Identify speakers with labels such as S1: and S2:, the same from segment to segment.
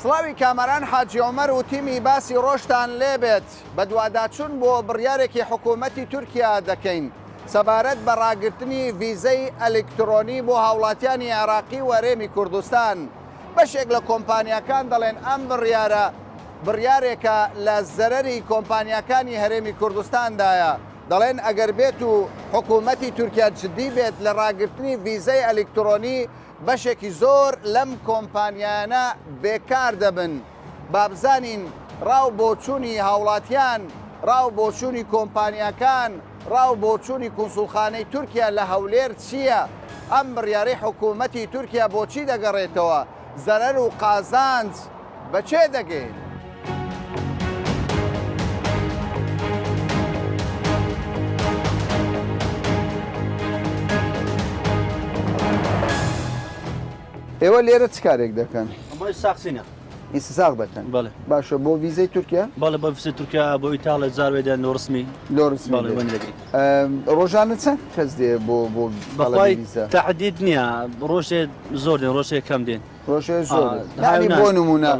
S1: سڵاوی کامەران حاجی عومەر و تیمی باسی ڕۆژتان لێبێت، بەدواداچوون بۆ بڕیارێکی حکوومەتی تورکیا دەکەین سەبارەت بە ڕاگرتنی ڤیزەی ئەلیکترۆنی بۆ هاوڵاتیانی عێراقی و هەرێمی کوردستان. بەشێک لە کۆمپانیاکان دەڵێن ئەم بڕیارە بڕیارێکە لە زەرەری کۆمپانیاکانی هەرێمی کوردستاندایە، دەڵێن ئەگەر بێت و حکوومەتی تورکیا جدی بێت لە ڕاگرتنی ڤیزەی ئەلیکترۆنی بەشێکی زۆر لەم کۆمپانیایانە بێکار دەبن. با بزانین ڕا و بۆچوونی هاوڵاتیان، ڕا و بۆچوونی کۆمپانیاکان، ڕا و بۆچوونی کونسوڵخانەی تورکیا لە هەولێر چییە؟ ئەم بڕیارەی حکوومەتی تورکیا بۆچی دەگەڕێتەوە؟ زەرەر و قازانج بە کێ دەگەین؟ ئێوە لێرە چ کارێک دەکەن؟
S2: ئەمە ساخسینە.
S1: ئیسساق دەکەن؟
S2: بەڵێ.
S1: باشە بۆ ڤیزەی تورکیا؟
S2: بەڵێ بۆ ڤیزەی تورکیا بۆ ئیتاڵیا جار وێ دێن لۆ ڕسمی.
S1: لۆ ڕسمی
S2: بەڵێ وەنی دەگرین.
S1: ڕۆژانە چەند کەس دێ بۆ بۆ
S2: بەخوای تەحدید نییە ڕۆژێ زۆر دێن ڕۆژێ کەم دێن.
S1: ڕۆژێ زۆر یانی بۆ نموونە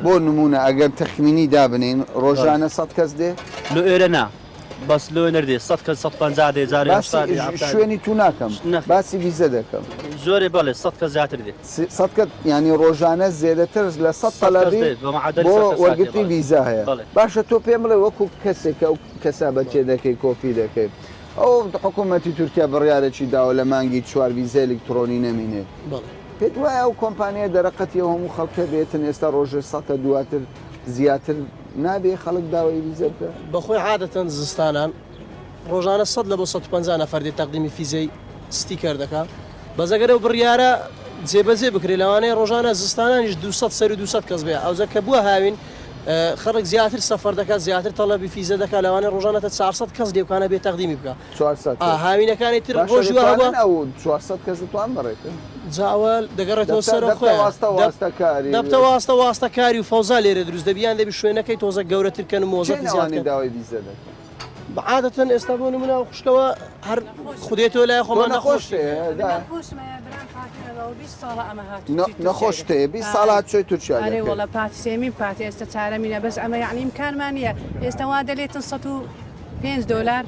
S1: بۆ نموونە ئەگەر تەخمینی دابنێین ڕۆژانە سەد کەس دێ؟
S2: لۆ ئێرە نا. بەس لۆ نەردێ سەد کەس 150 دێ جارێ
S1: باسی شوێنی تو ناکەم باسی ڤیزە دەکەم
S2: زۆرێ بەڵێ 100 کەس زیاتر دێ
S1: 100 کەس یانی ڕۆژانە زێدەتر لە 100 تەلەبی بۆ وەرگرتنی ڤیزا هەیە باشە تۆ پێم بڵێ وەکو کەسێک کە ئەو کەسابەتیە دەکەی کۆپی دەکەی ئەو حکوومەتی تورکیا بڕیارێکی داوە لە مانگی چوار ڤیزای ئەلیکترۆنی نەمینێت پێت وایە ئەو کۆمپانیای دەرەقەتی ئەو هەموو خەڵکە بێتن ئێستا ڕۆژێ سەتە دواتر زیاتر نابێ خەڵک داوای ڤیزە بکا؟
S3: بەخۆی عادەتەن زستانان ڕۆژانە سەد لە بۆ 150 نەفەر دێت تەقدیمی فیزەی ستیکەر دەکا بەس ئەگەر ئەو بڕیارە جێبەجێ بکرێت لەوانەیە ڕۆژانە زستانانیش 200 سەر و 200 کەس بێ ئەوجا کە بووە هاوین خەڵک زیاتر سەفەر دەکات زیاتر تەڵەبی فیزە دەکات لەوانەیە ڕۆژانە تا 400 کەس لێبکانە بێ تەقدیمی بکا
S1: 400
S3: کەس هاوینەکانی تر
S1: باشە
S3: ڕۆژی وا هەبووە
S1: دەتوانن ئەو 400 کەس دەتوان بەڕێکەن؟
S3: جا ئەوە دەگەڕێتەوە
S1: دەبتە
S3: سەر
S1: دەبتە
S3: خۆیان
S1: واستە
S3: دەب
S1: واستە کاری
S3: دەبتە واستە واستە کاری و فەوزا لێرە دروست دەبی یان دەبی شوێنەکەی تۆزە گەورەتر کەن و
S1: کێن
S3: مۆزەفی زیاد
S1: ئەوانەی
S3: کەن
S1: داوای ڤیزە دەکەن؟
S3: عادەتەن ئێستا بۆ نمونە ئەو خوشکەوە هەر خودێتەوە لای
S1: تۆ
S3: خۆمان
S1: نەخۆشت
S3: نەخۆشی
S1: هەیە دا
S4: نەخۆشم هەیە برام پاتەوە 20 ساڵە ئەمە هاتوو
S1: نەخۆشت هەیە 20 ساڵە هاتوچۆی تورکیا
S4: ئەرێ
S1: دەکەی
S4: وەڵا پاتی سێمین پاتی ئێستا چارەمینە بەس ئەمە یعنی ئیمکانمان نییە ئێستا وا دەلێتن 105 دۆلار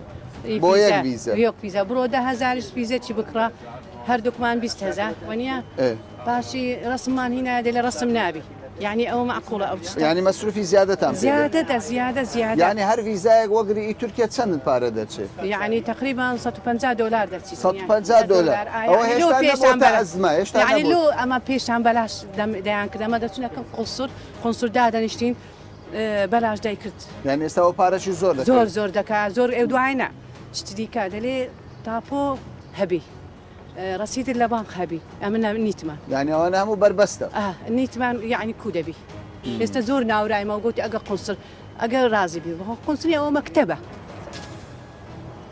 S1: بۆ یەک ڤیزە
S4: یەک ڤیزە بڕۆ دە هەزاریش ڤیزە چی بکڕە هەردووکمان 20 هەزار وەنیە پاشی ڕسممان هینا دێ لە ڕسم نابی یعنی ئەوە معقولە ئەو شتە
S1: یعنی مەسروفی زیادەتان پێ
S4: زیادە دە زیادە زیادە
S1: یعنی هەر ڤیزایەک وەگری ئی تورکیا چەندت پارە دەچێت
S4: یعنی تقریبا 150 دلار دەچیت
S1: 150 دلار ئەوە هێشتا نەبۆتە ئەزمە هێشتا
S4: یعنی لۆ ئەمە پێشان بەلاش دەیان کرد ئەمە دەچونە کەم قوسور قونسور دادەنیشتین بەلاش دەیکرد.
S1: یانی ئێستا ئەوە پارەشی زۆر دەکەوێت.
S4: زۆر زۆر دەکا زۆر ئێ دوای نا شتی دیکە دەلێ تاپۆ هەبی ڕەسیدت لە بانق هەبی ئەمن نیتمان.
S1: یانی ئەوانە هەموو بەربەستە.
S4: ئا نیتمان یانی کو دەبی ئێستا زۆر ناورایمەوە گوتی ئەگە قونسڵ ئەگەر ڕازی بی بەخۆ قونسڵی ئەوە مەکتەبە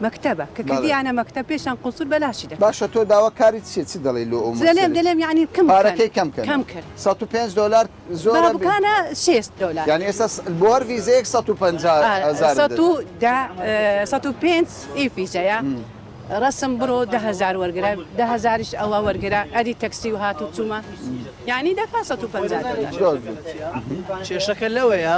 S4: مەکتەبە کە کردیانە مەکتەب پێشان قونسول بەلاشی دەکرد.
S1: باشە تۆ داوا کاری چیە چ دەڵێی لۆ ئەو
S4: دەلێم
S1: مەسەلەی
S4: دەلێم یانی کەم بکەن
S1: پارەکەی کەم کەن
S4: کەم کەن.
S1: 105 دۆلار زۆرە
S4: با بکانە شێست دۆلار.
S1: یانی ئێستا بۆ هەر ڤیزەیەک 150 هەزارت
S4: سەد و
S1: دەچێت.
S4: دە 105 ئی فیزەیە ڕەسم بڕۆ 10000 وەرگرە دە هەزاریش ئەوە وەرگرە ئەدی تەکسی و هات و چوومە یانی دەکا 150 دۆلار.
S1: زۆر زۆر.
S3: کێشەکە لەوەیە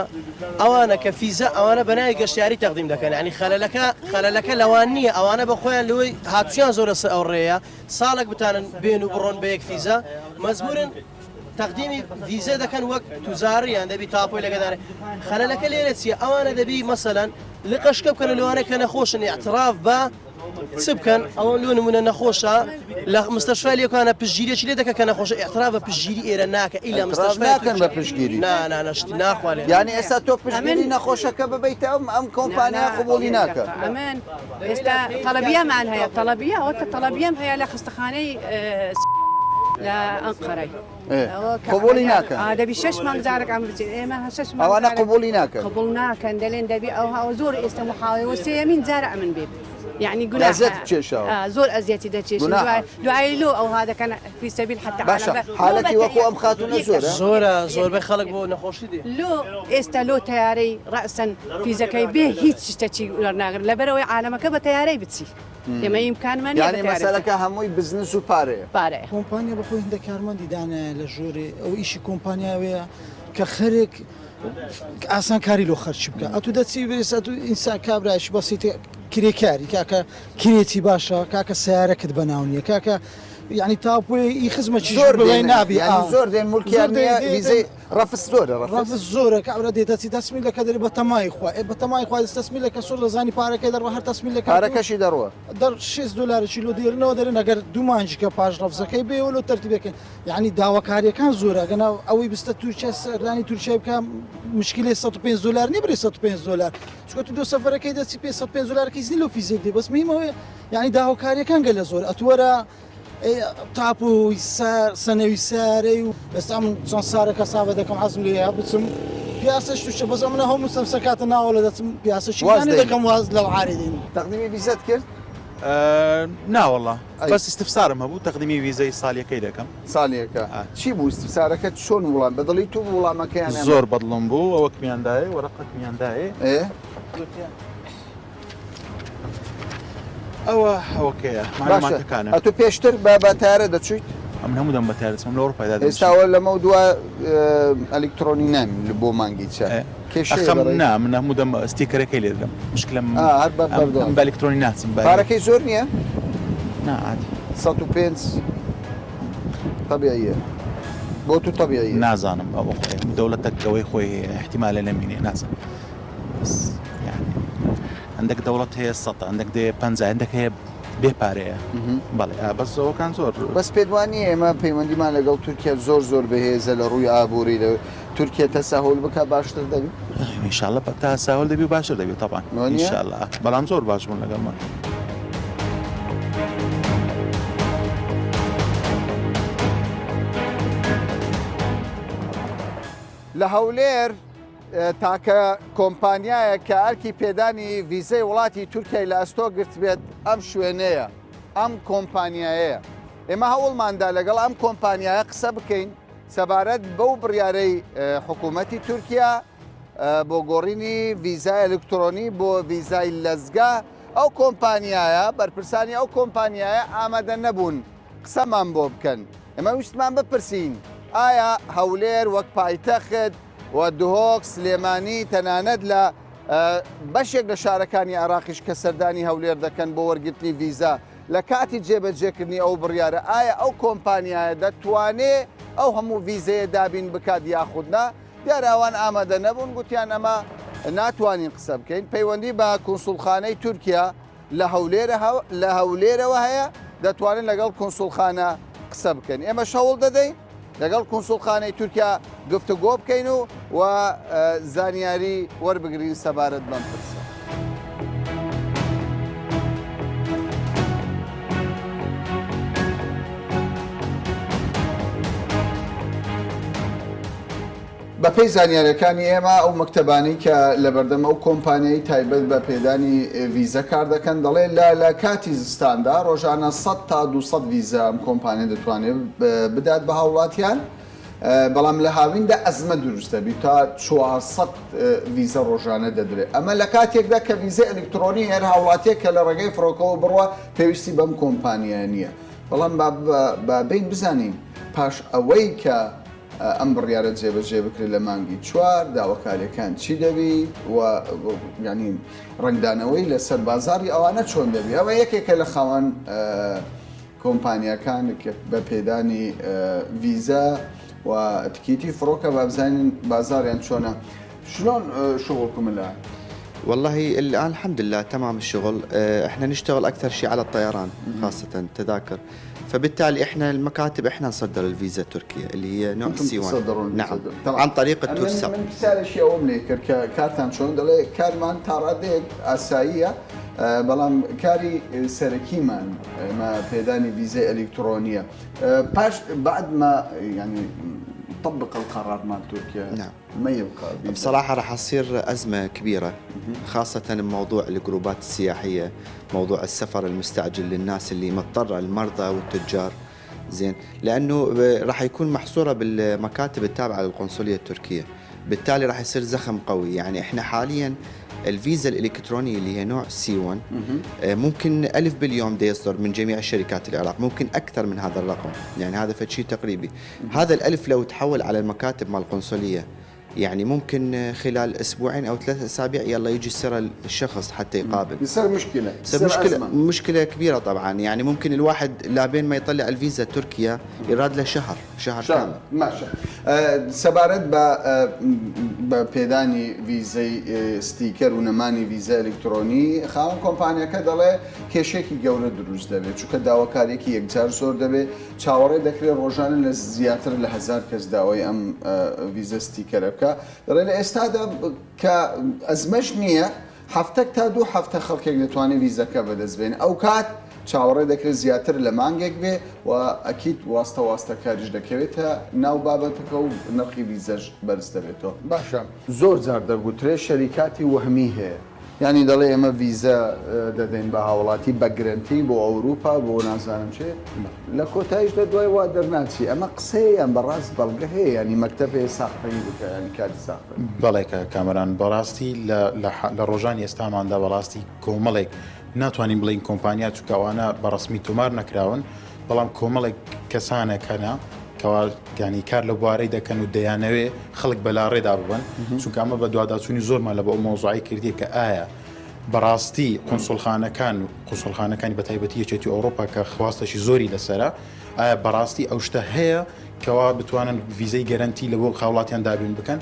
S3: ئەوانە کە فیزە ئەوانە بە ناوی گەشتیاری تەقدیم دەکەن یانی خەلەلەکە خەلەلەکە لەوان نییە ئەوانە بە خۆیان لەوەی هاتوچیان زۆرە سەر ئەو ڕێیە ساڵێک بتانن بێن و بڕۆن بە یەک فیزە مەجبورن تەقدیمی ڤیزە دەکەن وەک توجاری یان دەبی تاپۆی لەگەدارێ خەلەلەکە لێرە چییە ئەوانە دەبی مەسەلەن لقەشکە بکەن لەوانە کە نەخۆشن اعتراف بە چ بکەن ئەوە لۆ نمونە نەخۆشە لە مستەشفای لێکانە پشتگیریی لێ دەکە کە نەخۆشە اعتراف بە پشتگیری ئێرە ناکە ئیلا
S1: اعتراف
S3: مستەشفای
S1: ناکەن بە
S3: تورکیا
S1: پشتگیری
S3: نا نا نا شتی ناخوانێ
S1: یانی ئێستا تۆ
S4: ئەمن
S1: پشتگیری نەخۆشەکە ببەیتە ئەم ئەم
S4: نا
S1: کۆمپانیا
S4: نا
S1: قبوڵی ناکە
S4: دقیقە ئەمن ئێستا تەڵەبیەمان هەیە تەڵەبیە ئەوەتە تەڵەبیەم هەیە لە خەستەخانەی لە ئەنقەرەی
S1: قبوڵی ناکەن.
S4: دەبی شەش مانگ جارێک ئەم بچین ئێمە شەش مانگ
S1: ئەوانە قبوڵی ناکەن.
S4: قبوڵ ناکەن دەلێن دەبی ئەو هاوە زۆر ئێستا محاوەوە سێیەمین جارە ئەمن بێت یعنی گوناحە
S1: ئەزیەت کێشاوە
S4: زۆر ئەزیەتی دەچێشن دوای لۆ ئەوها دەکەن فی سەبیل حتى
S1: باشە حالەتی وەکو ئەم خاتوونە زۆرە
S3: زۆرە زۆربەی خەڵک بۆ نەخۆشی دێ
S4: لۆ ئێستا لۆ تەیارەی ڕەسەن فیزەکەی بێ هیچ شتەکی وەرناگرن لەبەرئەوەی عالەمەکە بە تەیارەی بچی. ئێمە ئیمکانمان نیە
S1: یانی مەسەلەکە هەمووی بزنس و پارەیە.
S4: پارەیە.
S5: کۆمپانیا بەخۆی هندە کارمەندی دانایە لە ژۆرێ ئەو ئیشی کۆمپانیا ئەوەیە. کە خەرێک ئاسانکاری لۆ خەرچی بکە ئەتو دەچی بێس ئەتو ئینسان کابرایش بەسیتە کرێکاری کاکە کرێتی باشە کاکە سیارەکت بەناو نییە کاکە یعنی تاپۆی ئی خزمەکی
S1: زۆر
S5: بڵێ
S1: دێن
S5: نابی
S1: یعنی
S5: ئا.
S1: زۆر دێن مولکیان
S5: زۆر دێن
S1: نییە
S5: دێن
S1: ویزەی ڕەفس زۆرە ڕەفس
S5: ڕەفس زۆرە کابرا دێ دەچی تەسمیل دەکە دەرێ بە تەمای خوا ئێ بە تەمای خوا تەسمیل دەکە سۆر دەزانی پارەکەی دەڕوا هەر تەسمیل دەکات و
S1: پارەکەشی دەڕوە
S5: دەر 6 دلارێکی لۆ دێرنەوە دەرێن ئەگەر دوو مانگیکە پاش ڕەفزەکەی بێەوە لۆ تەرتیبەکەن یعنی داواکاریەکان زۆرە ئەگەنا ئەوەی بستە تورکیا سەردانی تورکیای بکە مشکلەی 105 دلار نیە بری 105 دلار چونکە تو دۆ سەفەرەکەی دەچی 505 دلارەکەی زنی لۆ فیزێک دێ بەس مهم ئەوەیە یعنی داواکاریەکان گەلە زۆر ئەتوەرە تاپۆی سەنەوی سارەی و ئێستا من چەند سارە کەسابە دەکەم حەزم لێیە بچم پیاسەش تووشە بەس ئەمنە هەموو سەمسەکاتە ناوە لە دەچم پیاسە
S1: واز دێنی.
S5: دەکەم واز لەو عارێ دێنم.
S1: تەقدیمی ڤیزەت کرد؟
S6: نا وەڵا
S1: ئەی.
S6: بەس ئیستفسارم هەبوو تەقدیمی ڤیزەی ساڵیەکەی دەکەم.
S1: ساڵیەکە چی بوو ئیستفسارەکەت چۆن وڵام بەدڵی تو بوو وڵامەکەیان یان
S6: زۆر بەدڵم بوو ئەوەکمیان دایێ وەرەقەکمیان دایێ.
S1: ئێ؟
S6: ئەوە ئەوەکەیە
S1: باشە
S6: معلوماتەکانە.
S1: ئەتو پێشتر بە بە تارە دەچوویت؟
S6: ئەمن هەموو دەم بە تارە دەچم لە ئەوروپای دادەنیشم.
S1: ئێستا ئەوە لەمەو دوا ئەلیکترۆنی نامی بۆ مانگی چە کێشەیە
S6: ئەخەم
S1: بەڕێز؟
S6: نا من هەموو دەم ستیکەرەکەی لێ دەدەم مشکلەم
S1: ئا هەر بە
S6: ئەم
S1: بەردەوام
S6: بە ئەلیکترۆنی ناچم بە
S1: پارەکەی زۆر نییە؟
S6: نا عادی.
S1: 105 تەبیعیە بۆ تو تەبیعیە.
S6: نازانم ئەوە خۆی هەموو دەوڵەتەک ئەوەی خۆی هەیە ئیحتیمالە نەمینێ نازانم بەس یانی هەندێک دەوڵەت هەیە سەتە هەندێک دێ پەنجا هەندێک هەیە بێ پارەیە بەڵێ ئا بەس ئەوەکان زۆر
S1: بەس پێت وا نییە ئێمە پەیوەندیمان لەگەڵ تورکیا زۆر زۆر بەهێزە لە ڕووی ئابووری لە تورکیا تەساهول بکا باشتر دەبی؟
S6: ان شاء الله تەساهول دەبی و باشتر دەبی طبعا
S1: وانیە؟
S6: ان شاء الله بەڵام زۆر باش بوون لەگەڵمان.
S1: لە هەولێر تاکە کۆمپانیایەک کە ئەرکی پێدانی ڤیزەی وڵاتی تورکیای لە ئەستۆ گرتبێت ئەم شوێنەیە، ئەم کۆمپانیایەیە. ئێمە هەوڵماندا لەگەڵ ئەم کۆمپانیایە قسە بکەین سەبارەت بەو بڕیارەی حکوومەتی تورکیا بۆ گۆڕینی ڤیزای ئەلکترۆنی بۆ ڤیزای لەزگە، ئەو کۆمپانیایە، بەرپرسانی ئەو کۆمپانیایە ئامادە نەبوون قسەمان بۆ بکەن. ئێمە ویستمان بپرسین ئایا هەولێر وەک پایتەخت و دهۆک، سلێمانی، تەنانەت لە بەشێک لە شارەکانی عێراقیش کە سەردانی هەولێر دەکەن بۆ وەرگرتنی ڤیزا لە کاتی جێبەجێکردنی ئەو بڕیارە ئایا ئەو کۆمپانیایە دەتوانێ ئەو هەموو ڤیزەیە دابین بکات یاخود نا؟ دیارە ئەوان ئامادە نەبوون گوتیان ئەمە ناتوانین قسە بکەین پەیوەندی بە کونسوڵخانەی تورکیا لە لە هەولێرەوە هەیە دەتوانن لەگەڵ کونسوڵخانە قسە بکەن ئێمەش هەوڵ دەدەین لەگەڵ کونسوڵخانەی تورکیا گفتوگۆ بکەین و و زانیاری وەربگرین سەبارەت بەم پرسە. بەپێی زانیاریەکانی ئێمە ئەو مەکتەبانەی کە لەبەردەم ئەو کۆمپانیای تایبەت بە پێدانی ڤیزە کار دەکەن دەڵێ لە لە کاتی زستاندا ڕۆژانە 100 تا 200 ڤیزە ئەم کۆمپانیا دەتوانێت بدات بە هاوڵاتیان بەڵام لە هاویندا ئەزمە دروست دەبی تا 400 ڤیزە ڕۆژانە دەدرێت ئەمە لە کاتێکدا کە ڤیزە ئەلکترۆنی هەر هاوڵاتیەک کە لە ڕێگەی فڕۆکەوە بڕوا پێویستی بەم کۆمپانیا نییە بەڵام با بین بزانین پاش ئەوەی کە ئەم بڕیارە جێبەجێ بکرێت لە مانگی چوار، داواکارییەکان چی دەبی و یانی ڕەنگدانەوەی لەسەر بازاڕی ئەوانە چۆن دەبی؟ ئەوە یەکێکە لە خاوەن کۆمپانیاکان بە پێدانی ڤیزا و تکیتی فڕۆکە با بزانین بازاڕیان چۆنە. شلون شغلكم الآن؟
S7: والله الآن الحمد لله تمام الشغل احنا نشتغل أكثر شيء على الطيران خاصة تذاكر فبالتالي احنا المكاتب احنا نصدر الفيزا التركيه اللي هي نوع
S1: انتم
S7: C 1
S1: تصدرون
S7: نعم
S1: تمام.
S7: عن طريق
S1: من
S7: الترساب
S1: من پرسیارێکی ئەوەم لێ کرد کە کارتان چۆن دەڵێ کارمان تا ڕادەیەک ئاساییە بەڵام کاری سەرەکیمان ئێمە پێدانی ڤیزەی ئەلیکترۆنیە پاش بعد ما يعني طبق القرار مال تركيا
S7: نعم.
S1: ما يبقى فيزا.
S7: بصراحة راح تصير أزمة كبيرة خاصة بموضوع الجروبات السياحية موضوع السفر المستعجل للناس اللي مضطرة المرضى والتجار زين لأنه راح يكون محصورة بالمكاتب التابعة للقنصلية التركية بالتالي راح يصير زخم قوي يعني احنا حاليا الفيزا الإلكترونية اللي هي نوع C 1 ممكن ألف باليوم دا يصدر من جميع الشركات العراق ممكن أكثر من هذا الرقم يعني هذا فد شيء تقريبي هذا الألف لو تحول على المكاتب مال القنصلية يعني ممكن خلال اسبوعين او ثلاث اسابيع يلا يجي سرى الشخص حتى يقابل.
S1: يصير مشكلة،
S7: يصير مشكلة مشكلة كبيرة طبعا، يعني ممكن الواحد لابين ما يطلع الفيزا تركيا يراد له شهر شهر كامل.
S1: باشە سەبارەت بە بە پێدانی ڤیزەی ستیکەر و نەمانی ڤیزە ئەلکترۆنی خاوەن کۆمپانیەکە دەڵێ کێشێکی گەورە دروست دەبێت چونکە داواکاریەکی یەکجار زۆر دەبێت چاوەڕێ دەکرێت ڕۆژانە لە زیاتر لە هەزار کەس داوای ئەم ڤیزە ستیکەرە بکە دەڵێ لە ئێستادا کە ئەزمەش نییە هەفتەک تا دوو هەفتە خەڵکێک دەتوانێت ڤیزەکە بەدەست بێنێ ئەوکات چاوەڕێ دەکرێت زیاتر لە مانگێک بێ و ئەکید واستە واستەکاریش دەکەوێتە ناو بابەتەکە و نرخی ڤیزەش بەرز دەبێتەوە. باشە زۆر جار دەگوترێ شەریکاتی وەهمی هەیە یانی دەڵێ ئێمە ڤیزە دەدەین بە هاوڵاتی بە گرەنتی بۆ ئەوروپا بۆ نازانم چێ لە کۆتایشدا دوای وا دەرناچی ئەمە قسەیە یان بەڕاست بەڵگە هەیە یانی مەکتەب هەیە ساختەیی بکا یانی کاری ساختە.
S6: بەڵێ کاک کامەران بەڕاستی لە لە ڕۆژانی ئێستاماندا بەڕاستی کۆمەڵێک ناتوانین بڵێین کۆمپانیا چونکە ئەوانە بە ڕەسمی تۆمار نەکراون بەڵام کۆمەڵێک کەسانێک هەنە کەوا یانی کار لە بوارەی دەکەن و دەیانەوێ خەڵک بەلاڕێدا ببەن چونکە ئەمە بە دواداچوونی زۆرمان لە بۆ ئەو مەوزوعەی کردیە کە ئایا بەڕاستی قونسوڵخانەکان و قونسوڵخانەکانی بە تایبەتی یەکێتی ئەوڕۆپا کە خواستەشی زۆری لەسەرە ئایا بەڕاستی ئەو شتە هەیە کەوا بتوانن ڤیزەی گەرەنتی لە بۆ هاوڵاتیان دابین بکەن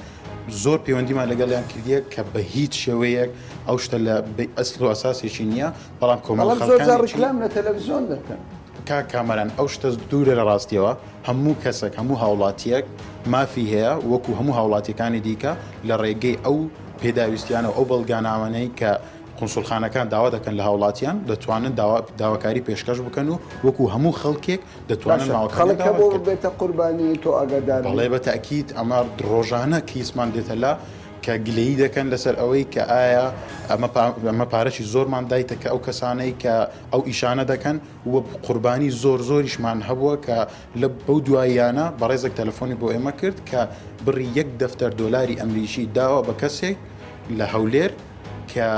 S6: زۆر پەیوەندیمان لەگەڵیان کردیە کە بە هیچ شێوەیەک ئەو شتە لە ئەسڵ و ئەساسێکی نییە بەڵام کۆمەڵ
S1: بەڵام زۆر جار ڕیکلام لە تەلەڤزیۆن دەکەن.
S6: کاک کامەران ئەو شتە دوورە لە ڕاستیەوە هەموو کەسێک هەموو هاوڵاتیەک مافی هەیە وەکو هەموو هاوڵاتیەکانی دیکە لە ڕێگەی ئەو پێداویستیانە و ئەو بەڵگانامانەی کە قونسوڵخانەکان داوا دەکەن لە هاوڵاتیان دەتوانن داواکاری پێشکەش بکەن و وەکو هەموو خەڵکێک دەتوانن
S1: باشە
S6: ماوەکانیان
S1: خەڵک
S6: داوا
S1: هەبوو
S6: بکەن.
S1: ببێتە قوربانی تۆ ئاگادار بی؟
S6: بەڵێ بە تەئکید ئەمە ڕۆژانە کەیسمان دێتە لا کە گلەیی دەکەن لەسەر ئەوەی کە ئایا ئەمە ئەمە پارەکی زۆرمان دایتە کە ئەو کەسانەی کە ئەو ئیشانە دەکەن و قوربانی زۆر زۆریشمان هەبووە کە لە بەو دواییانە بەڕێزێک تەلەفۆنی بۆ ئێمە کرد کە بڕی یەک دەفتەر دۆلاری ئەمریکی داوە بە کەسێک لە هەولێر کە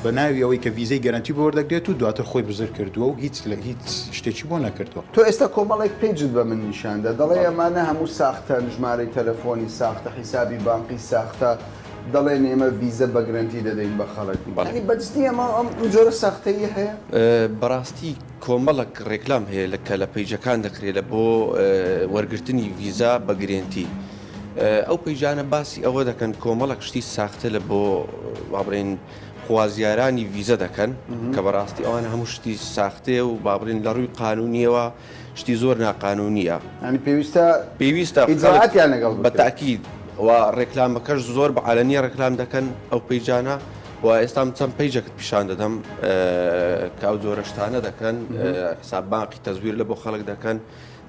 S6: بە ناوی ئەوەی کە ڤیزەی گەرەنتی بۆ وەردەگرێت و دواتر خۆی بزر کردووە و هیچ لە هیچ شتێکی بۆ نەکردووە.
S1: تۆ ئێستا کۆمەڵێک پەیجت بە من نیشان دا دەڵێی ئەمانە هەموو ساختەن، ژمارەی تەلەفۆنی ساختە، حیسابی بانقی ساختە، دەڵێن ئێمە ڤیزە بە گرەنتی دەدەین بە خەڵک. یانی بە جدی ئەمە ئەم جۆرە ساختەییە هەیە؟
S8: بەڕاستی کۆمەڵک ڕێکلام هەیە لە کە لە پەیجەکان دەکرێت لە بۆ وەرگرتنی ڤیزا بە گرێنتی. ئەو پەیجانە باسی ئەوە دەکەن کۆمەڵک شتی ساختە لە بۆ با بڵێین خوازیارانی ڤیزە دەکەن کە بەڕاستی ئەوان هەموو شتی ساختەیە و با بڵێین لە ڕووی قانونیەوە شتی زۆر ناقانونیە.
S1: یانی پێویستە
S8: پێویستە
S1: ئیجرائاتیان لەگەڵ
S8: بە
S1: بکرێت.
S8: تەئکید و ڕێکلامەکەش زۆر بە عەلەنی ڕێکلام دەکەن ئەو پەیجانە و ئێستا من چەند پەیجەکت پیشان دەدەم کە ئەو جۆرە شتانە دەکەن حساب بانقی تەزویر لە بۆ خەڵک دەکەن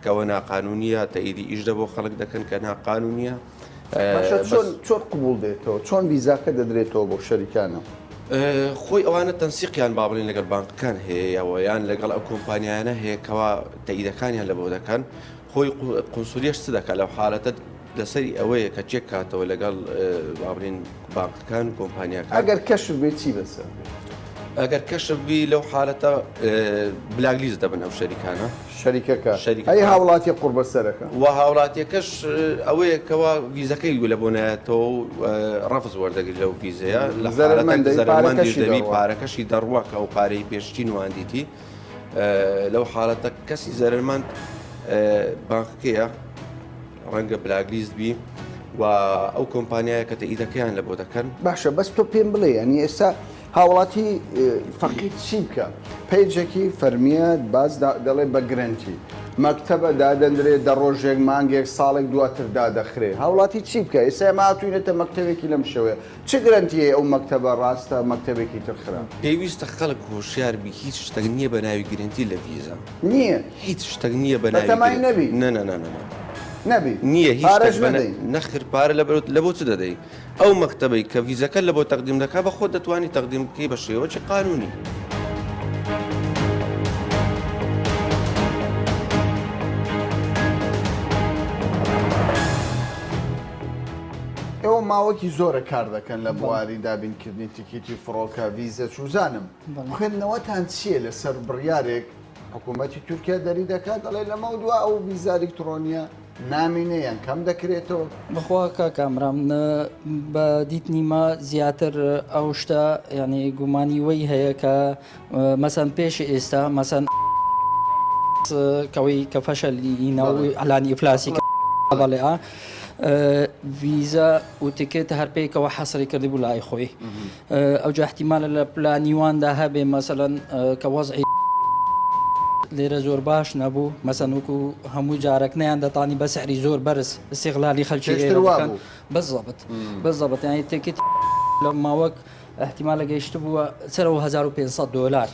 S8: کە ئەوە ناقانونیە تەئیدی ئیش لە بۆ خەڵک دەکەن کە ناقانونیە.
S1: باشە چۆن چۆن قبوڵ دێتەوە چۆن ڤیزاکە دەدرێتەوە بۆ شەریکانە؟
S8: خۆی ئەوانە تەنسیقیان با بڵێین لەگەڵ بانقەکان هەیە یاوە یان لەگەڵ ئەو کۆمپانیایانە هەیە کەوا تەئیدەکانیان لە بۆ دەکەن خۆی قونسولیەش چ دەکات لەو حالەتە لەسەری ئەوەیە کە چێک کاتەوە لەگەڵ با بڵێین بانقەکان و کۆمپانیاکان.
S1: ئەگەر کەشف بێ چی بەسەر دێ؟
S8: ئەگەر کەشف بی لەو حالەتە بلاک لیست دەبن ئەو شەریکانە.
S1: شەریکەکە ئەی هاوڵاتیە قوڕبەسەرەکە؟
S8: وە هاوڵاتیەکەش ئەوەیە کەوا ڤیزەکەی لە بۆ نایەتەوە و ڕەفز وەردەگری لەو ڤیزەیە لە حالەتێک زەرەرمەندیش دەبی پارەکەشی دەڕوا کە ئەو پارەی پێشچی نواندیتی لەو حالەتە کەسی زەرەرمەند بانقەکەیە ڕەنگە بلاک لیست بی و ئەو کۆمپانیایە کە تەئیدەکەیان لە بۆ دەکەن.
S1: باشە بەس تۆ پێم بڵێ یانی ئێستا هاوڵاتی فەقیر چی بکا پەیجێکی فەرمیە باس دەڵێ بە گرەنتی مەکتەبە دادەندرێ دە ڕۆژێک مانگێک ساڵێک دواتر دادەخرێ هاوڵاتی چی بکا ئێستا ئێمە هاتوینەتە مەکتەبێکی لەم شێوەیە چ گرەنتی هەیە ئەو مەکتەبە ڕاستە مەکتەبێکی تر خراپ.
S8: پێویستە خەڵک هۆشیار بی هیچ شتەک نیە بە ناوی گرەنتی لە ڤیزا.
S1: نیە.
S8: هیچ شتەک نیە بە ناوی
S1: بەتەمای نەبی.
S8: نە نە نە نە نە.
S1: نەبی.
S8: نیە هیچ
S1: پارەش
S8: شتەک بە
S1: نەدەی.
S8: نەخر پارە لە لە بۆ چ دەدەی؟ ئەو مەکتەبەی کە ڤیزەکە لە بۆ تەقدیم دەکا بە خۆت دەتوانی تەقدیم بکەی بە شێوەکی قانونی.
S1: ئێوە ماوەکی زۆرە کار دەکەن لە بواری دابینکردنی تیکیتی فڕۆکە، ڤیزە، چوزانم. خوێندنەوەتان چییە لەسەر بڕیارێک حکوومەتی تورکیا دەری دەکات دەڵێ لەمەودوا ئەو ڤیزا ئەلیکترۆنییە. نامینێ یان کەم دەکرێتەوە؟
S9: بەخوا کاک کامران بە دیتنی مە زیاتر ئەو شتە یعنی گومانی وەی هەیە کە مەسەن پێش ئێستا مەسەن کەوەی کە فەشەل ئەلانی ئیفلاسی بەڵێ ئا ڤیزا و تکت هەر پێکەوە حەسری کردی بوو لای خۆی ئەوجا احتیمالە لە پلانی واندا هەبێ مەسەلەن کە وەزعی لێرە زۆر باش نەبوو مەسەن وەکو هەموو جارەک نیان دەتانی بە سعری زۆر بەرز استغلالی خەلکی ئێرە بکەن بالضبط بالضبط یعنی تکت لە ماوەک احتیمالە گەیشت بووە سەرەوە 1500 دلار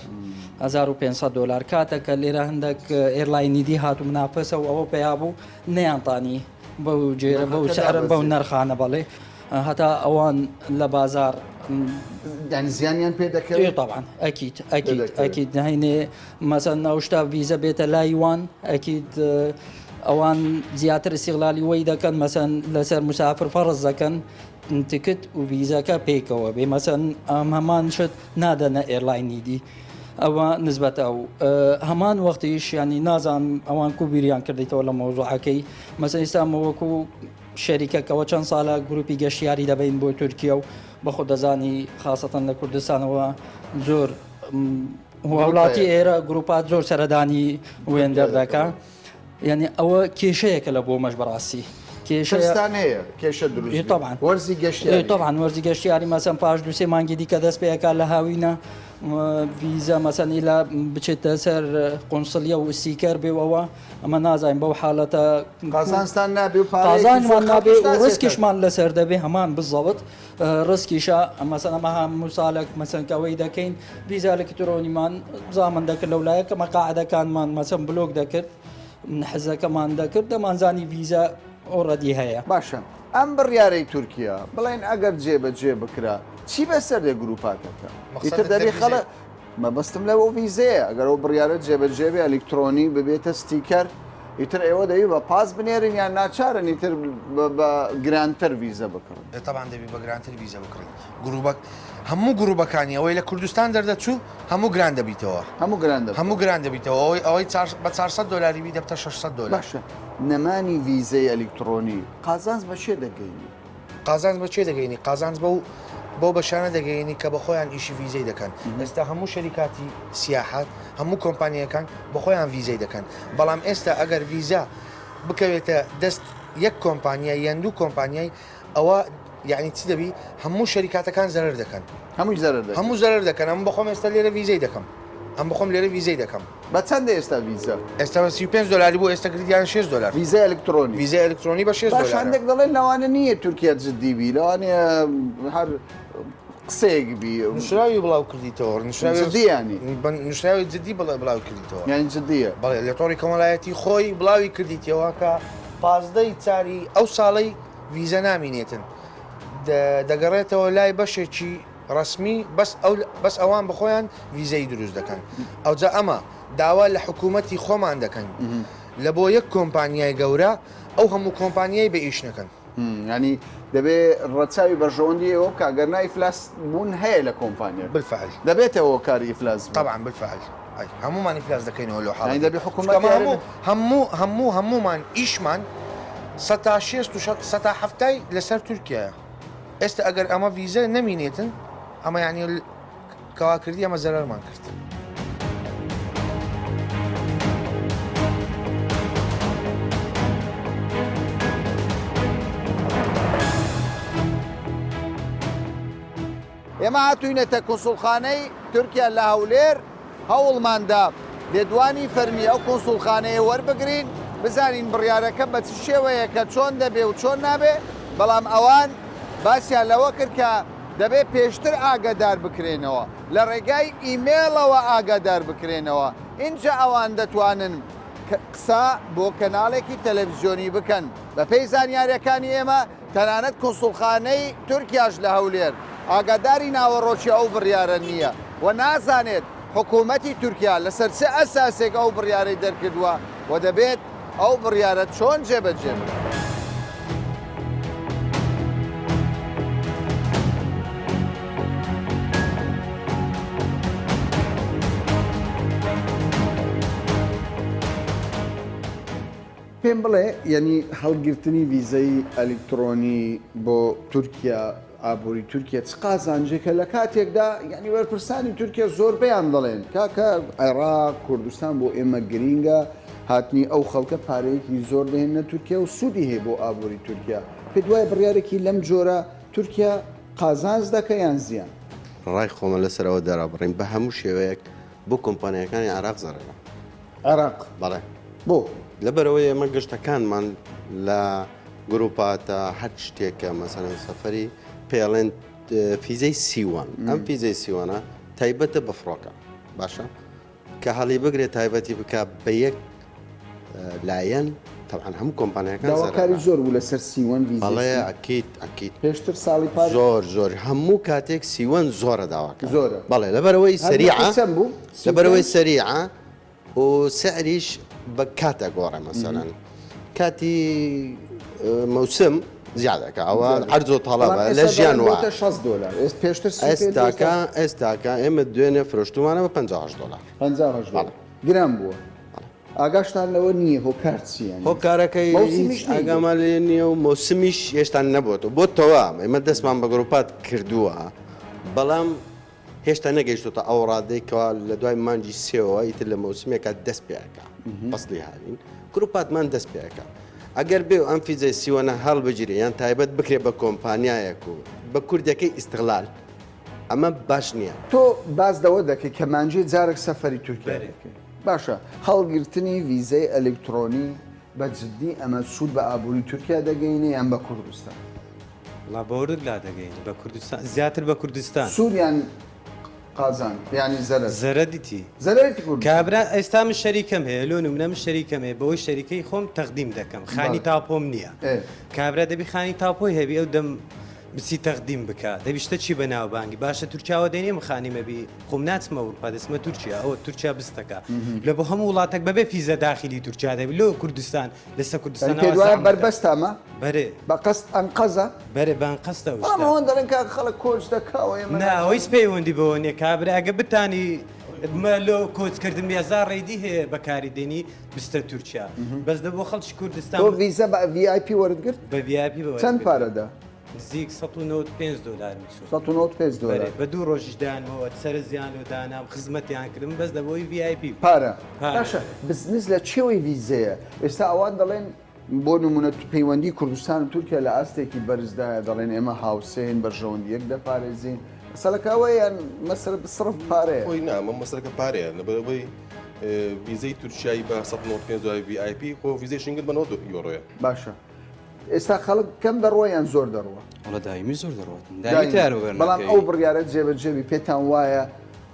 S9: 1500 دلار کاتە کە لێرە هەندێک airline ی دی هات و منافەسە و ئەوە پیا بوو نەیانتانی بەو جێرە بەو سعرە بەو نرخانە بەڵێ هەتا ئەوان لە بازار
S1: یانی زیانیان پێ دەکەوێت
S9: طبعا ئەکید ئەکید ئەکید نهینێ مەسەن ئەو شتا ڤیزە بێتە لای وان ئەکید ئەوان زیاتر استغلالی وەی دەکەن مەسەن لەسەر مسافر فەرز دەکەن تکت و ڤیزەکە پێکەوە بێ مەسەن ئەم هەمان شت نادەنە airline ی دی ئەوە نسبەت ئەو هەمان وەختیش ینی نازان ئەوان کو بیریان کردیتەوە لە مەوزوعەکەی مەسەن ئیستا وەکو شەریکەکەوە چەند ساڵە گروپی گەشتیاری دەبەین بۆ تورکیا و بەخۆ دەزانی خاسەتەن لە کوردستانەوە زۆر وڵاتی ئێرە گروپات زۆر سەردانی وێندەر دەکا یعنی ئەوە کێشەیەکە لە بۆمەش بەڕاستی
S1: کێشەستان هەیە کێشە دروست
S9: طبعا
S1: وەرزی گەشتیاری
S9: طبعا وەرزی گەشتیاری مەسەن پاش دوسێ مانگی دیکە دەست پێەکە لە هاوینە ڤیزە مەسەن ئیلا بچێتە سەر قونسڵیە و سیکەر بێ ئەوە ئەمە نازانین بەو حالەتە
S1: قازانجتان نابێ و پارەیەکی
S9: قازانجمان
S1: زۆر
S9: نابێ
S1: خەڵکیش
S9: و
S1: ناچێتە.
S9: ڕسکیشمان لەسەر دەبێ هەمان بزەبت ڕسکیشە مەسەن ئەمە هەموو ساڵێک مەسەن کە ئەوەی دەکەین ڤیزا ئەلکترۆنیمان زامن دەکرد لەو لایە کە مەقاعدەکانمان مەسەن بلۆک دەکرد حزەکەمان دەکرد دەمانزانی ڤیزا already هەیە.
S1: باشە ئەم بڕیارەی تورکیا بڵێن ئەگەر جێبەجێ بکرا چی بەسەر دێ گروپاتەکە ئیتر
S10: مەقسەدت لە
S1: دەبێ
S10: ڤیزەیە؟
S1: خەڵک مەبەستم لەوە ڤیزەیە ئەگەر ئەو بڕیارە جێبەجێ بێ ئەلیکترۆنی ببێتە ستیکەر ئیتر ئێوە دەبی بە پاس بنێرن یان ناچارن ئیتر بە گرانتر ڤیزە بکڕن؟
S10: ئێ تەبعەن دەبی بە گرانتر ڤیزە بکڕین گروبەک هەموو گروبەکانی ئەوەی لە کوردستان دەردەچوو هەموو گران دەبیتەوە
S1: هەموو گران دەبتەوە
S10: هەموو گران دەبیتەوە ئەوەی ئەوەی چار بە 400 دۆلاری بی دەبتە 600 دۆلار
S1: باشە نەمانی ڤیزەی ئەلیکترۆنی قازانج بە کێ دەگەینی؟
S10: قازانج بە کێ دەگەینی؟ قازانج بەو بەو بەشانە دەگەینی کە بە خۆیان ئیشی ڤیزەی دەکەن. ئێستا هەموو شەریکاتی سیاحەت، هەموو کۆمپانیاکان بە خۆیان ڤیزەی دەکەن. بەڵام ئێستا ئەگەر ڤیزە بکەوێتە دەست یەک کۆمپانیای یان دوو کۆمپانیای ئەوە یعنی چ دەبی هەموو شەریکاتەکان زەرەر دەکەن.
S1: هەمووی زەرەر دەکەن.
S10: هەموو زەرەر دەکەن. ئەمن بەخۆم ئێستا لێرە ڤیزەی دەکەم. ئەم بەخۆم لێرە ڤیزەی دەکەم.
S1: بە چەندە ئێستا ڤیزە؟
S10: ئێستا بە 35 دۆلاری بوو ئێستا کردیان 6 دۆلار.
S1: ڤیزەی ئەلکترۆنی.
S10: ڤیزەی ئەلکترۆنی بە 6
S1: باش
S10: دۆلارە.
S1: هەندێک دەڵێن لەوانە نییە تورکیا جدی بی لەوانەیە هەر قسەیەک بی.
S10: نووسراوی بڵاو کردیتەوە نووسراوی
S1: جدی یانی؟
S10: بە نووسراوی جدی بڵێ بڵاو کردیتەوە.
S1: یانی جدیە؟
S10: بەڵێ لە تۆڕی کۆمەڵایەتی خۆی بڵاوی کردیتەوە کە 15 ی چاری ئەو ساڵەی ڤیزە نامینێتن دەگەڕێتەوە لای بەشێکی ڕەسمی بەس ئەو بەس ئەوان بەخۆیان ڤیزەی دروست دەکەن ئەوجا ئەمە داوا لە حکوومەتی خۆمان دەکەن لە بۆ یەک کۆمپانیای گەورە ئەو هەموو کۆمپانیای بە ئیش نەکەن.
S1: ینی دەبێ ڕەچاوی بەرژەوەندی ئێوە بکا گەر نا ئیفلاس بوون هەیە لە کۆمپانیا
S10: بالفعل
S1: دەبێتە هۆکاری ئیفلاس بوون.
S10: طبعا بالفعل ئەی هەموومان ئیفلاس دەکەینەوە لەو حاڵەتە
S1: یانی دەبێ حکوومەت
S10: چونکە هەموو هەموو هەموو هەموومان ئیشمان سەتا شێست و سەتا حەفتای لەسەر تورکیایە. ئێستا ئەگەر ئەمە ڤیزە نەمینێتن ئەمە یانی کەوا کردی ئەمە زەرەرمان کرد.
S1: ئێمە هاتووینەتە کونسوڵخانەی تورکیا لە هەولێر، هەوڵماندا لێدوانی فەرمی ئەو کونسوڵخانەیە وەربگرین، بزانین بڕیارەکە بە چ شێوەیەکە، چۆن دەبێ و چۆن نابێ، بەڵام ئەوان باسیان لەوە کرد کە دەبێ پێشتر ئاگادار بکرێنەوە، لە ڕێگای ئیمێڵەوە ئاگادار بکرێنەوە، ئینجا ئەوان دەتوانن قسە بۆ کەناڵێکی تەلەفزیۆنی بکەن. بەپێی زانیارییەکانی ئێمە، تەنانەت کونسوڵخانەی تورکیاش لە هەولێر ئاگاداری ناوەڕۆکی ئەو بڕیارە نییە و نازانێت حکوومەتی تورکیا لەسەر چ ئەساسێک ئەو بڕیارەی دەرکردووە و دەبێت ئەو بڕیارە چۆن جێبەجێ بکرێت. پێم بڵێ یەنی هەڵگرتنی ڤیزەی ئەلیکتڕۆنی بۆ تورکیا ئابووری تورکیا چ قازانجێکە لە کاتێکدا یعنی بەرپرسانی تورکیا زۆربەیان دەڵێن کاکە عێراق کوردستان بۆ ئێمە گرینگە هاتنی ئەو خەڵکە پارەیەکی زۆر دەهێنە تورکیا و سوودی هەیە بۆ ئابووری تورکیا پێت وایە بڕیارێکی لەم جۆرە تورکیا قازانج دەکە یان زیان؟
S8: ڕای خۆمە لەسەر ئەوە دەرابڕین بە هەموو شێوەیەک بۆ کۆمپانیاکانی عێراق زەرەرە.
S1: عێراق؟
S8: بەڵێ.
S1: بۆ؟
S8: لەبەرئەوەی ئێمە گەشتەکانمان لە گروپاتە هەر شتێکە مەسەلەن سەفەری پێڵێن فیزەی سیوان ئەم فیزەی سیوانە تایبەتە بە فڕۆکە باشە کە هەڵی بگرێت تایبەتی بک بە یەک لایەن طبعا هەموو کۆمپانیاکان
S1: داواکاری زۆر بوو لەسەر سیوەن ڤیزەی
S8: بەڵێ ئەکید ئەکید
S1: پێشتر ساڵی پار
S8: زۆر زۆر هەموو کاتێک سیوەن زۆرە داواکە
S1: زۆرە
S8: بەڵێ لەبەرەوەی سەریعە
S1: چەند بوو
S8: لەبەرەوەی سەریعە و سعریش بە کات ئەگۆڕێ مەسەلەن کاتی مەوسم زیادەکە ئەوە عەرز و تەڵەبە لە ژیان وایە.
S1: بۆتە 60 دۆلار ئێست پێشتر
S8: ئێستاکە ئێستاکە ئێمە دوێنێ فرۆشتومانە بە 58 دۆلار
S1: 58 دۆلار گران بووە ئاگاشتان لەوە نییە هۆکار چییە؟
S8: هۆکارەکەی ئاگامان لێ نییە و مۆسمیش هێشتا نەبووەوە بۆتەوە ئێمە دەستمان بە گروپات کردووە بەڵام هێشتا نەگەیشتۆتە ئەو ڕادەی کەوا لە دوای مانگی سێوە ئیتر لە مەوسمێکا دەست پێ ئەکا فەسڵی هاوین گروپاتمان دەست پێ ئەکا ئەگەر بێ و ئەم فیزەی سیوەنە هەڵبگیرێ یان تایبەت بکرێ بە کۆمپانیایەک و بە کوردەکەی ئیستغلال ئەمە باش نییە.
S1: تۆ باس لەوە دەکەی کە مانگی جارێک سەفەری تورکیا دەکەی باشە هەڵگرتنی ڤیزەی ئەلیکترۆنی بە جدی ئەمە سوود بە ئابووری تورکیا دەگەینێ یان بە کوردستان؟
S11: وەڵا بە وردک لا دەگەینی بە کوردستان زیاتر بە کوردستان.
S1: سوود یان قازانج یانی زەرەر؟
S11: زەرەدیتی.
S1: زەرەرێتی کوردستان.
S11: کابرا ئێستا من شەریکەم هەیە لۆ نمونە من شەریکەم هەیە بەوەی شەریکەی خۆم تەقدیم دەکەم خانی تاپۆم نییە کابرا دەبی خانی تاپۆی هەبی ئەو دەم بچی تەقدیم بکە دەبی شتە چی بەناوبانگی باشە تورکیاوە دێنێ من خانی مەبی خۆم ناچمە ئەوروپا دەچمە تورکیا ئەوە تورکیا بستەکە لە بۆ هەموو وڵاتێک بەبێ فیزە داخلی تورکیا دەبی لۆ کوردستان لەسەر کوردستان
S1: پێت وایە بەربەستە ئەمە؟
S11: بەرێ.
S1: بە قەست ئەنقەزە؟
S11: بەرێ بە ئەنقەستە ئەو شتە.
S1: بەڵام ئەوان دەڵێن کاکە خەڵک کۆچ دەکا و ئێمە
S11: نا ئەوە هیچ پەیوەندی بەوە نییە کابرا ئەگە بتانی مە لۆ کۆچکردن بێزار ڕێی هەیە بەکاری دێنی بستە تورکیا بەس دە بۆ خەڵکی کوردستان
S1: تۆ ڤیزە بە VIP وەرت گرت؟
S11: بە VIP
S1: چەند پارە دا؟
S11: نزیک 195 دۆلارم چوو.
S1: 195 دۆلار.
S11: بەرێ بە دوو ڕۆژیش دانمەوە سەرزیان لۆ دانام خزمەتیان کردم بەس لە بۆی VIP بوو.
S1: پارە. باشە بزنس لە چێوەی ڤیزەیە؟ ئێستا ئەوان دەڵێن بۆ نمونە پەیوەندی کوردستان و تورکیا لە ئاستێکی بەرزدایە دەڵێن ئێمە هاوسێین بەرژەوەندی یەک دەپارێزین مەسەلەکە ئەوەیە یان مەسەلە سڕف پارەیە؟
S12: خۆی نا ئەمە مەسەلەکە پارەیە لەبەرئەوەی ڤیزەی تورکیایی بە 195 دۆلار VIP خۆ ڤیزەی شینگن بە 90 یۆرۆیە.
S1: باشە ئێستا خەڵک کەم دەڕوا یان زۆر دەڕوا؟
S13: وەڵا دایمی زۆر دەڕوات دایمی تەیارە بەر
S1: بەڵام ئەو بڕیارە جێبەجێبی پێتان وایە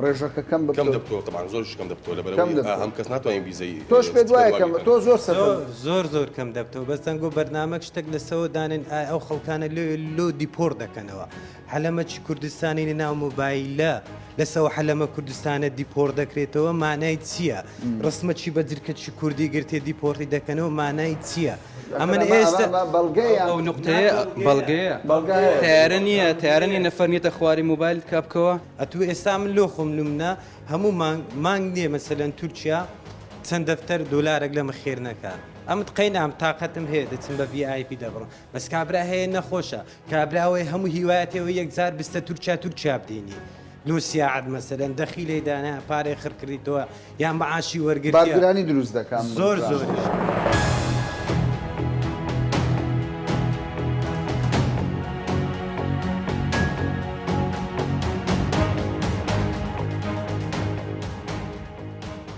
S1: ڕێژەکە کەم
S12: کەم دەبتەوە تەبعەن زۆریش کەم دەبتەوە لەبەرئەوەی هەم کەس ناتوانین ڤیزەی
S1: تۆش پێت وایە کەم تۆ زۆر سەفەر
S11: زۆر زۆر کەم دەبتەوە بەس دەنگۆ بەرنامەک شتێک لەسەوە دانێن ئای ئەو خەڵکانە لۆ لۆ دیپۆڕ دەکەنەوە حەلەمە چ کوردستانی لە ناو مۆبایلە لەسەوە حەلەمە کوردستانە دیپۆڕ دەکرێتەوە مانای چییە ڕسمە چی بە جرکە چی کوردی گرتێ دیپۆڕی دەکەنەوە مانای چییە ئەمن ئێستا
S1: بەڵگەیە
S13: ئەو نقطەیە بەڵگەیە تەیارە نییە تەیارە نییە نەفەر نیەتە خواری مۆبایل کا بکەوە.
S11: ئەتوو ئێستا من لۆ خۆم لومنە هەموو مانگ مانگ نییە مەسەلەن تورکیا چەند دەفتەر دۆلارێک لەمە خێر نەکا ئەمت قەینام تاقەتم هەیە دەچم بە VIP دەبڕم بەس کابرا هەیە نەخۆشە کابرا ئەوەی هەموو هیوایەتی ئەوەی یەکجار بستە تورکیا تورکیا بدینی لۆ سیاعەت مەسەلەن دەخیلەی دانا پارەی خڕ کردیتەوە یان معاشی وەرگرتیە
S1: بارگرانی دروست دەکا
S11: زۆر زۆریش.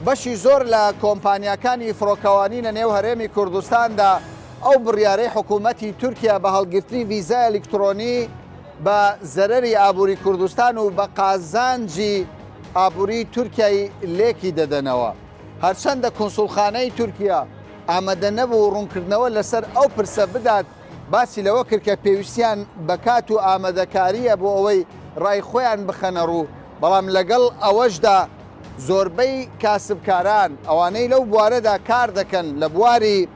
S1: بەشی زۆر لە کۆمپانیاکانی فڕۆکەوانی لە نێو هەرێمی کوردستاندا ئەو بڕیارەی حکوومەتی تورکیا بە هەڵگرتنی ڤیزای ئەلیکترۆنی بە زەرەری ئابووری کوردستان و بە قازانجی ئابووری تورکیای لێکی دەدەنەوە. هەرچەندە کونسوڵخانەی تورکیا ئامادە نەبوو ڕوونکردنەوە لەسەر ئەو پرسە بدات، باسی لەوە کرد کە پێویستیان بە کات و ئامادەکارییە بۆ ئەوەی ڕای خۆیان بخەنەڕوو، بەڵام لەگەڵ ئەوەشدا زۆربەی کاسبکاران، ئەوانەی لەو بوارەدا کار دەکەن لە بواری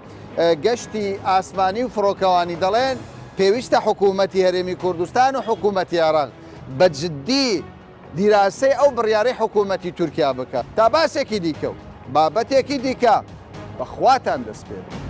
S1: گەشتی ئاسمانی و فڕۆکەوانی دەڵێن، پێویستە حکوومەتی هەرێمی کوردستان و حکوومەتی عێراق بە جددی دیراسەی ئەو بڕیارەی حکوومەتی تورکیا بکات. تا باسێکی دیکە و بابەتێکی دیکە بە خواتان دەسپێرم.